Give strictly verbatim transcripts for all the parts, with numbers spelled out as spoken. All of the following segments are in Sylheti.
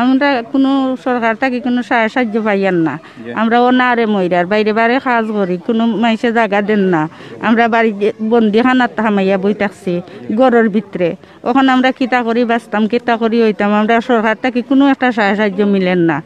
আমরা কুনু সরকার থাকি কুনু সাহায্য পাইয়ার না। আমরা অনারে মইরার বাইরে বারে কাজ করি, কুনু মাইনষে জাগা দেইন না। আমরা বাড়িত বন্দিখানাত হামাইয়া বই থাকছি ঘরর ভিতরে। অখন আমরা কিতা করি বাঁচতাম, কিতা করি অইতাম, আমরা সরকার থাকি কুনু একটা সাহায্য মিলের না।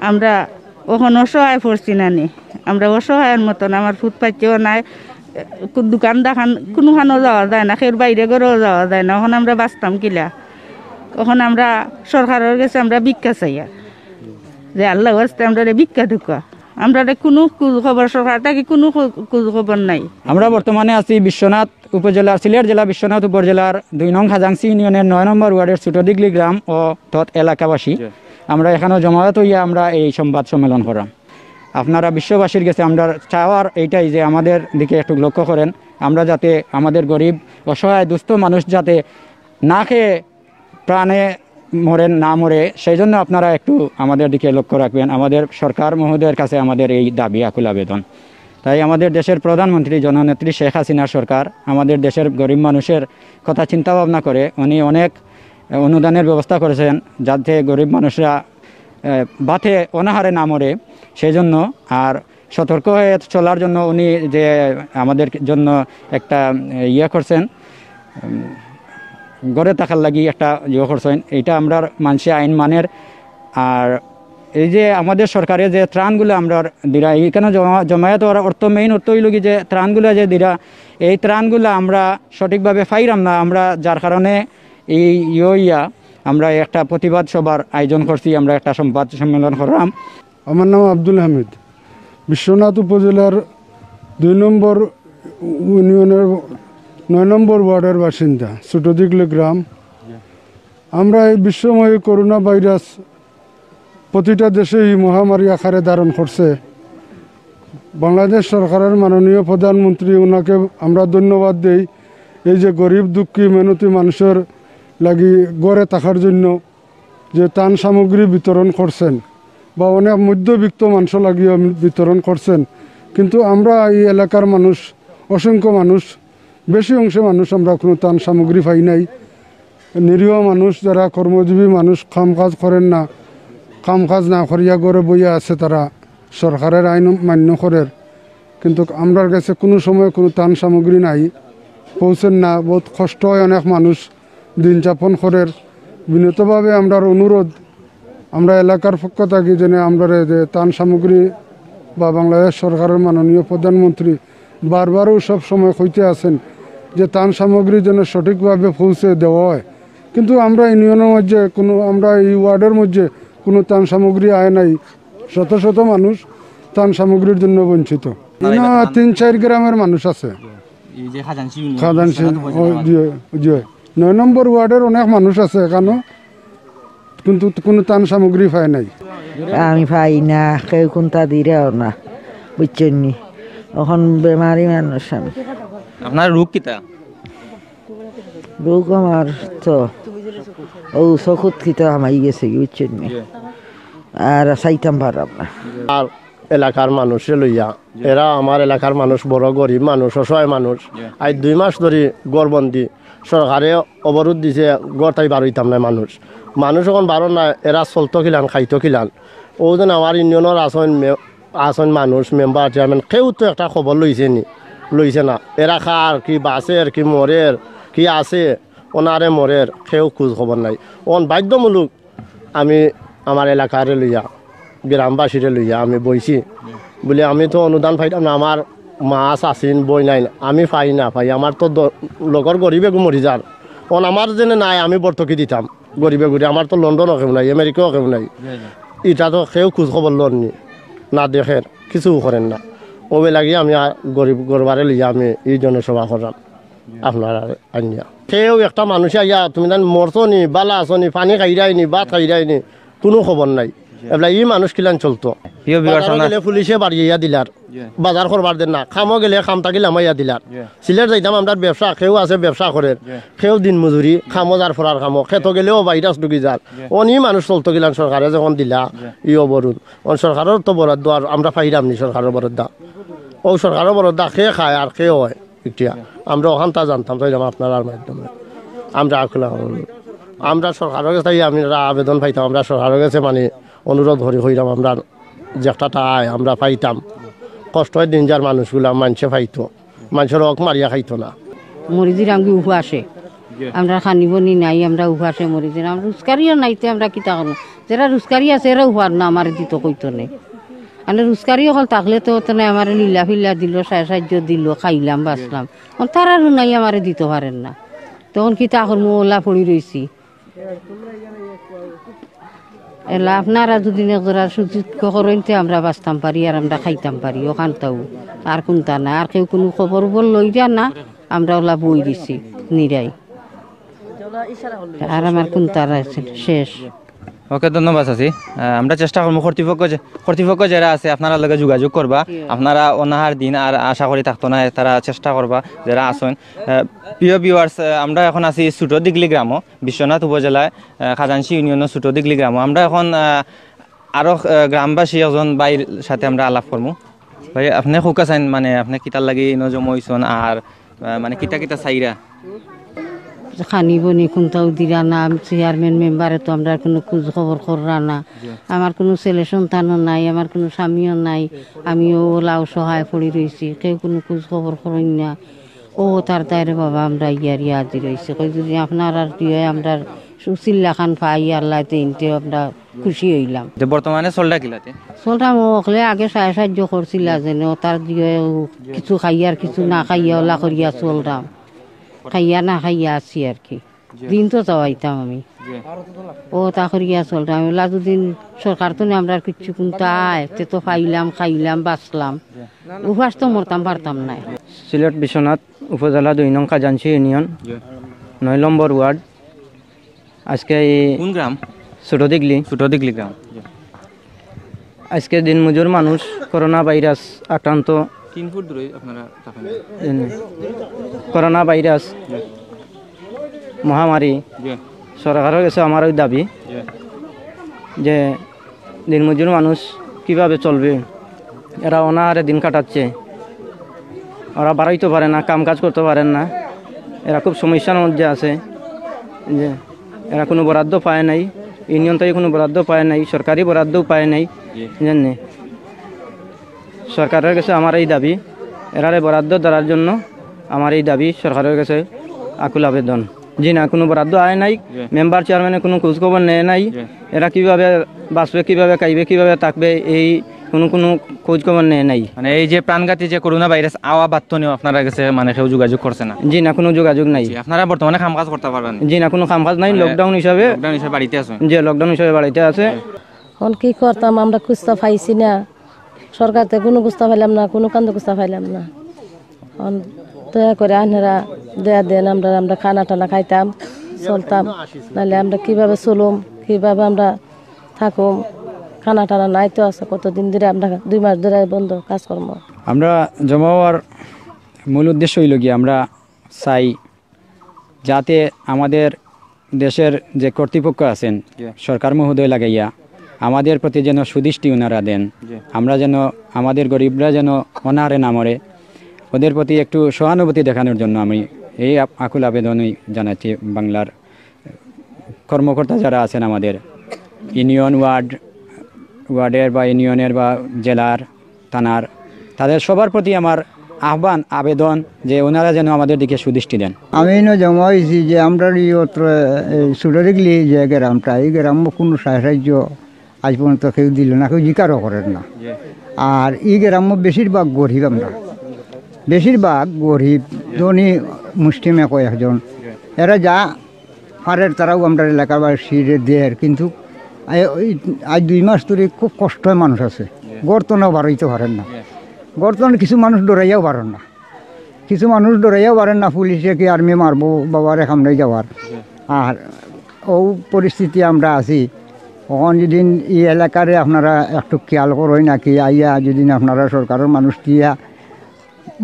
আমরা অখন অসহায় পড়ছি নানি, আমরা অসহায়র মতন। আমার ফুটপাতেও নাই, কু-, দোকান দাখান কুনুখানো যাওয়া যায় না, কেউর বাইরে ঘরেও যাওয়া যায় না। অখন আমরা বাঁচতাম কিলা? অখন আমরা সরকারর গেছে আমরা ভিক্ষা চাইয়ার, যে আল্লাহ ওয়াস্তে আমরারে ভিক্ষা দেউক্কা। আমরারে কুনু খোঁজ খবর, সরকার থাকি কুনু খো-, খোঁজ খবর নাই। আমরা বর্তমানে আছি বিশ্বনাথ উপজেলার, সিলেট জেলা বিশ্বনাথ উপজেলার দুই নং খাজাংশি ইউনিয়নের নয় নম্বর ওয়ার্ডের ছোট দিগলি গ্রাম ও তৎ এলাকাবাসী। আমরা এখানে জমায়েত অইয়া আমরা এই সংবাদ সম্মেলন করাম। আপনারা বিশ্ববাসীর গেছে আমরা চাওয়ার এইটাই যে আমাদের দিকে একটু লক্ষ্য করেন, আমরা যাতে আমাদের গরিব অসহায় দুস্থ মানুষ যাতে না খেয়ে প্রাণে মরেন, না মরে, সেই জন্য আপনারা একটু আমাদের দিকে লক্ষ্য রাখবেন। আমাদের সরকার মহোদয়ের কাছে আমাদের এই দাবি, আকুল আবেদন। তাই আমাদের দেশের প্রধানমন্ত্রী জননেত্রী শেখ হাসিনার সরকার আমাদের দেশের গরিব মানুষের কথা চিন্তা ভাবনা করে উনি অনেক অনুদানের ব্যবস্থা করেছেন, যাতে গরিব মানুষরা, এ, ভাতে অনাহারে না মরে, সেই জন্য। আর সতর্ক হয়ে চলার জন্য উনি যে আমাদের জন্য একটা, এ, ইয়ে করছেন, উম, ঘরে থাকার লাগি একটা ইয়ে করছেন, এটা আমরার মানষে আইন মানের। আর এই যে আমাদের সরকারে যে ত্রাণগুলা আমরার দিরা, এখানে জমা-, জমায়েত অওয়ার অর্থ, মেইন অর্থ অইল কি যে ত্রাণগুলা যে দিরা, এই ত্রাণগুলা আমরা সঠিকভাবে পাইরাম না, আমরা যার কারণে এই ইয়ে ইয়া আমরা একটা প্রতিবাদ সভার আয়োজন করছি, আমরা একটা সংবাদ সম্মেলন করলাম। আমার নাম আব্দুল হামিদ। বিশ্বনাথ উপজেলার দুই নম্বর ইউনিয়নের নয় নম্বর ওয়ার্ডের বাসিন্দা, ছোট দিগলি গ্রাম। আমরা এই বিশ্বময় করোনা ভাইরাস প্রতিটা দেশেই মহামারী আকারে ধারণ করছে। বাংলাদেশ সরকারের মাননীয় প্রধানমন্ত্রী, ওনাকে আমরা ধন্যবাদ দেই। এই যে গরিব দুঃখী মেহনতি মানুষের লাগি ঘরে থাকার জন্য যে ত্রাণ সামগ্রী বিতরণ করছেন বা অনেক মধ্যবিত্ত মানুষ লাগিও বিতরণ করছেন, কিন্তু আমরা এই এলাকার মানুষ, অসংখ্য মানুষ, বেশি অংশে মানুষ আমরা কোনো ত্রাণ সামগ্রী পাই নাই। নিরীহ মানুষ, যারা কর্মজীবী মানুষ, কাম কাজ করেন না, কাম কাজ না করিয়া ঘরে বইয়া আছে, তারা সরকারের আইন মান্য করের, কিন্তু আমরার গেছে কোনো সময় কোনো ত্রাণ সামগ্রী নাই, পৌঁছেন না। বহুত কষ্ট হয় অনেক মানুষ দিন যাপন করের। বিনীতভাবে আমরার অনুরোধ, আমরা এলাকার পক্ষ থাকি যেন আমরারে যে ত্রাণ সামগ্রী বা বাংলাদেশ সরকারের মাননীয় প্রধানমন্ত্রী বারবারও সব সময় কইতে আছেন যে ত্রাণ সামগ্রী যেন সঠিকভাবে পৌঁছে দেওয়া হয়, কিন্তু আমরা ইউনিয়নের মধ্যে কোনো, আমরা এই ওয়ার্ডের মধ্যে কোনো ত্রাণ সামগ্রী আয় নাই। শত শত মানুষ ত্রাণ সামগ্রীর জন্য বঞ্চিত। আপনারা এখানে এলাকার তিন চার গ্রামের মানুষ আছে। এই যে খাজাংশি ইউনিয়ন, খাজাংশি, বিশ্বনাথ উপজেলা ও, জি, জি। নয় নম্বর ওয়ার্ডের অনেক মানুষ আছে এখানো, কিন্তু কোনো ত্রাণ সামগ্রী পায় নাই। আমি পাই না, কেউ কুনতা দিরাও না, বুঝছইন নি? অখন বেমারি মানুষ আমি। আপনার রোগ কিতা? রোগ আমার তো ও চকুত কিতা হামাই গেছে, বুঝছইন নি? আর চাইতাম পারাম না। আর এলাকার মানুষরে লইয়া, এরা আমার এলাকার মানুষ, বড় গরিব মানুষ, অসহায় মানুষ। আজ দুই মাস ধরি ঘরবন্দি, সরকারে অবরোধ দিছে, ঘর থাকি বার অইতাম নায় মানুষ। মানুষ অখন বারো না, এরা চলতো কিলান, খাইতো কিলান। ও যেন আমার ইউনিয়নের আছইন মে-, আছইন মানুষ, মেম্বার, চেয়ারম্যান, কেউ তো একটা খবর লইছে নি, লইছে না। এরা খার কি, বাঁচের কি, মরের কি, আছে অনারে মরের, কেউ খোঁজ খবর নাই। অখন বাধ্যমূলক আমি আমার এলাকারে লইয়া, গ্রামবাসীরে লইয়া আমি বইছি। বলি, আমি তো অনুদান পাইতাম না, আমার মাছ আসিন, বই নাই, আমি পাই না পাই, আমার তো দ-, লগর গরিবে গু মরি যার। অন আমার যেনে নাই, আমি ভর্তুকি দিতাম গরিবে গুরে, আমার তো লন্ডনও কেউ নাই, আমেরিকাও কেউ নাই। ইটা তো কেউ খোঁজ খবর লননি, না দেখের, কিছু করেন না। ওবে লাগি আমি আর গরিব গরবারে লইয়া আমি এই জনসভা করলাম। আপনারা আনিয়া। কেউ একটা মানুষে আইয়া, "তুমি জানি মরছো নি, বালা আছো নি, পানি খাইরাই নি, ভাত খাইরাই নি", কুনু খবর নাই। এবলা ই মানুষ কিলান চলতো? প্রিয় viewers, বাজারো আমরা গেলে পুলিশে বাড়িয়া দিলার, বাজার করবার দেন না, কামো গেলে কাম থাকি লামাইয়া দিলার। সিলেট যাইতাম, আমরার ব্যবসা, কেউ আছে ব্যবসা করের, কেউ দিন মজুরি, কামো যার ফরার কামো, খেতো গেলেও ভাইরাস ঢুকি যার। অন ই মানুষ চলতো কিলান সরকারে যখন দিলা ই অবরোধ, অন সরকারর তো বরাদ্দ আর আমরা পাইরাম নি সরকারর বরাদ্দা। ও সরকারর বরাদ্দা কে খায় আর কে হয়? ইটা আমরা অখানতা জানতাম চাইলাম আপনারার মাধ্যমে। আমরা আকুল আহ্বান। আমরা সরকারর গেছে তাই আমরা আবেদন পাইতাম, আমরা সরকারর গেছে মানে অনুরোধ করি কইরাম, আমরা যে একটা ঠাই আমরা পাইতাম, কষ্ট হয় দিন যার মানুষগুলা মানষে পাইতো, মানষর হক মারিয়া খাইতো না। মরিজির আমি উপাসে, আমরা খানি বনি নাই, আমরা উপাসে মরিজির, আমরা রোজগারিও নাইতে আমরা কিতা করবো? যারা রোজগারি আছে এরা উপার না আমার দিত কইতো নে। মানে রোজগারি অকল থাকলে তো তো নাই, আমার লীলা ফিল্লা দিল, সায় সাহায্য দিল, খাইলাম বাঁচলাম। অন তারা নাই আমারে দিত পারেন না, তখন কিতা করবো? ওলা পড়ি রইছি। এলা আপনারা যদি নিজরা সুযোগ করইন তে আমরা বাঁচতাম পারি আর আমরা খাইতাম পারি, ওখানটাও আর কোনটা না। আর কেউ কোনো খবর বল লই যা না, আমরা ওলা বই দিছি নিরাই। আর আমার কোনটা আছে শেষ। ওকে, ধন্যবাদ আছি। আহ, আমরা চেষ্টা করবো কর্তৃপক্ষ যে, কর্তৃপক্ষ যারা আছে আপনারা লগে যোগাযোগ করবা। আপনারা অনাহার দিন আর আশা করি থাকতো না, তারা চেষ্টা করবা যারা আছেন। আহ, প্রিয় ভিউয়ার্স, আমরা এখন আছি ছোট দিগলি গ্রামো, বিশ্বনাথ উপজেলায়, আহ, খাজানশি ইউনিয়নের ছোট দিগলি গ্রামো। আমরা এখন, আহ, আরো, আহ, গ্রামবাসী একজন ভাইর সাথে আমরা আলাপ করবো। ভাই, আপনি খুকা চাইন, মানে, আপনি কিতার লাগি ইনো জমা হইছন আর, আহ, মানে, কিতা কিতা চাইরা? খানি বনি কোনটাও দিরা না, চেয়ারম্যান মেম্বারে তো আমরা কোনো খোঁজ খবর কররা না। আমার কোনো ছেলে সন্তানও নাই, আমার কোনো স্বামীও নাই, আমিও ওলা অসহায় পড়ি রইছি, কেউ কোনো খোঁজ খবর করইন না। ও তার তাইরে বাবা, আমরা ইয়ার ইয়া হাজির হইছি, কই যদি আপনার আর কি হয়, আমরা সুশীল লাখান পাই আল্লাহ তিনটে, আমরা খুশি হইলাম। যে বর্তমানে চলটা কিলাতে? চলটা মো অকলে আগে সায় সাহায্য করছিলা যেন, তার দিয়ে কিছু খাইয়ার কিছু না খাইয়া ওলা করিয়া চলরাম, খাইয়া না খাইয়া আছি আর কি। দিন তো চাওয়াইতাম আমি। ও তা করিয়া চলরাম, ওলা দুদিন সরকার তো আমরা কিচ্ছু কুনতা আয়, তে তো পাইলাম, খাইলাম, বাঁচলাম। উপাস তো মরতাম পারতাম না। সিলেট বিশ্বনাথ উপজেলা দুই নং খাজানশি ইউনিয়ন, নয় নম্বর ওয়ার্ড। আজকে এই কোন গ্রাম? ছোট দিগলি। ছোট দিগলি গ্রাম। আজকে দিনমজুর মানুষ করোনা ভাইরাস আক্রান্ত। তিন ফুট দূরে আপনারা থাকেন। করোনা ভাইরাস মহামারী। জি। সরকারের কাছে আমার ওই দাবি জি। যে দিনমজুর মানুষ কিভাবে চলবে, এরা অনাহারে দিন কাটাচ্ছে, ওরা বাড়াইতে পারে না, কাম কাজ করতে পারেন না, এরা খুব সমস্যার মধ্যে আছে। যে এরা কোনো বরাদ্দ পায় নাই, ইউনিয়ন থেকে কোনো বরাদ্দ পায় নাই, সরকারি বরাদ্দও পায় নাই। জি। জানেন, সরকারের কাছে আমার এই দাবি, এরারে বরাদ্দ দেওয়ার জন্য আমার এই দাবি সরকারের কাছে আকুল আবেদন। জি না, কোনো বরাদ্দ আয় নাই, জি। মেম্বার চেয়ারম্যানে কোনো খোঁজ খবর নেয় নাই। জি। এরা কিভাবে বাঁচবে, কিভাবে খাইবে, কিভাবে থাকবে, এই কোনো কোনো খোঁজ খবর নেয় নাই। মানে এই যে প্রাণঘাতী যে করোনা ভাইরাস আওয়া বাদ তো নিয়েও আপনারা গেছে মানে কেউ যোগাযোগ করছে না? জি না, কোনো যোগাযোগ নাই। জি, আপনারা বর্তমানে কাম কাজ করতে পারবেন? জি না, কোনো কাম কাজ নাই। মানে লকডাউন হিসাবে লকডাউন হিসাবে বাড়িতে আছেন? জি, লকডাউন হিসাবে বাড়িতে আছে। জি। এখন কি করতাম, আমরা খুঁজতে পাইছি না, সরকার থেকে কোনো খুঁজতে পাইলাম না, কোনো কান্দ খুঁজতে পাইলাম না। এখন দয়া করে আপনারা দয়া দেন, আমরা আমরা খানা টানা খাইতাম, চলতাম, নাহলে আমরা কিভাবে চলুম, কিভাবে আমরা থাকুম? খানা টানা নাই তো, আছে কতদিন ধরে, আমরা দুই মাস ধরে বন্ধ কাজকর্ম। আমরা জমা হওয়ার মূল উদ্দেশ্য হইল কি, আমরা চাই যাতে আমাদের দেশের যে কর্তৃপক্ষ আছেন, জি। সরকার মহোদয় লাগাইয়া আমাদের প্রতি যেন সুদৃষ্টি ওনারা দেন। জি। আমরা যেন, আমাদের গরিবরা যেন অনাহারে না মরে, ওদের প্রতি একটু সহানুভূতি দেখানোর জন্য আমি এই আপ-, আকুল আবেদনই জানাচ্ছি বাংলার কর্মকর্তা যারা আছেন আমাদের ইউনিয়ন, ওয়ার্ড, ওয়ার্ডের বা ইউনিয়নের বা জেলার, থানার, তাদের সবার প্রতি আমার আহ্বান, আবেদন যে ওনারা যেন আমাদের দিকে সুদৃষ্টি দেন। আমি ইনো জমা হয়েছি যে আমরা এই অত্র, এই সুরারিগলি যে গ্রামটা, এই গ্রামও কোনো সাহায্য আজ পর্যন্ত কেউ দিল না, কেউ জিকারও করেন না। আর এই গ্রামও বেশিরভাগ গরিব আমরা, বেশিরভাগ গরিব, ধনী মুষ্টিমেয় কয়েকজন। এরা যা পারের তারাও আমরা এলাকাবাসীরে দের, কিন্তু আ-, ওই আজ দুই মাস ধরে খুব কষ্টে মানুষ আছে। গর্ত না বারইতে পারেন না। গর্ত না কিছু মানুষ ডরাইয়াও পারেন না। কিছু মানুষ ডরাইয়াও পারেন না, পুলিশে কি আর্মি মারবো, বাবারে সামনে যাওয়ার। আর ও পরিস্থিতি আমরা আছি। অখন যদি এই এলাকারে আপনারা একটু খেয়াল করইন নাকি, আইয়া যদি আপনারা সরকারের মানুষ দিয়া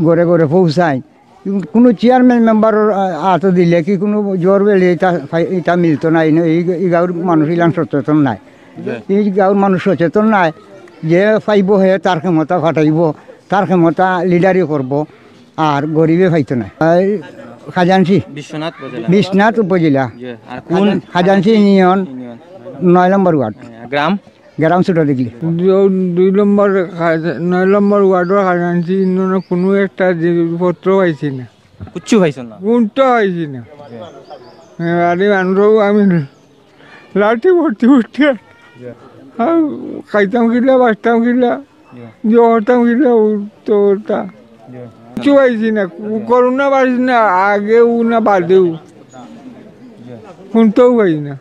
ঘরে ঘরে পৌঁছাইন, কোনো চেয়ারম্যান মেম্বারর, আ, আতো দিলে কি কোনো জ্বর বেলে ইটা ফাই-, ইটা মিলতো না। এই, এই গাঁওর মানুষ ইলান সচেতন নাই। এই গাঁওর মানুষ সচেতন নাই। যে পাইব হে তার ক্ষমতা ফাটাইব, তার ক্ষমতা লিডারি করব, আর গরিবে পাইতো না। এই খাজাঞ্চি। বিশ্বনাথ উপজেলা। বিশ্বনাথ উপজেলা। জি। আর কোন খাজান-, খাজাঞ্চি ইউনিয়ন, ইউনিয়ন। নয় নম্বর ওয়ার্ড। হ্যাঁ, গ্রাম? গ্রাম ছোট দিঘলি। দু-, দুই নম্বর খাজা-, নয় নম্বর ওয়ার্ডর খাজাঞ্চি ইউনিয়নে কোনো একটা জিনিসপত্র পাইছি না। কিচ্ছু পাইছো না? কোনটা পাইছি না। জি। এবারে আমরাও আমি লাঠি ভর্তি উঠে। জি। আর খাইতাম কিলা, বাঁচতাম কিলা, জি। যে হতাম কিলা, ও তো ওটা। জি। কিচ্ছু পাইছি না। করোনা পাইছি না, আগেও না বাদেও। জি। কোনটাও পাইছি না।